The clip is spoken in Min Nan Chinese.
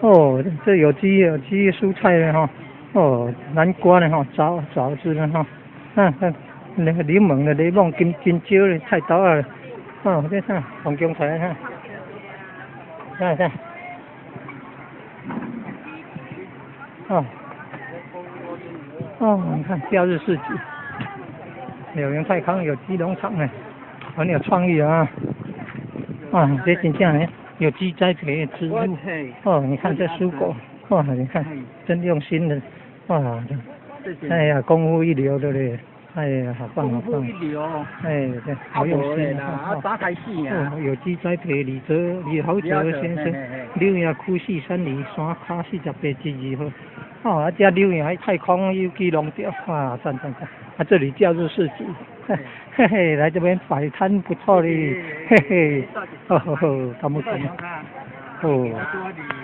哦，這有機蔬菜的哈，哦，南瓜的哈，棗子的哈，啊，那個檸檬的檸檬金金蕉的菜刀啊，哦，這啥紅薑菜哈，看看，哦，哦，你看假日市集，柳營泰康有機農場呢，很有創意啊，啊，這真正呢。有機栽培植物，哦，你看這蔬果，哇，你看真用心的，哇，哎呀，功夫一流的嘞，哎呀，好棒好棒，功夫一流，哎，對，好用心啊，早開始啊，有機栽培李豪哲先生，柳營區四三二山跤48之2號，哦，啊，這柳營泰康有機農場，哇，讚讚讚，啊，這裡假日市集。嘿嘿，來這邊擺攤不錯哩，嘿嘿，哦吼吼，感謝，哦。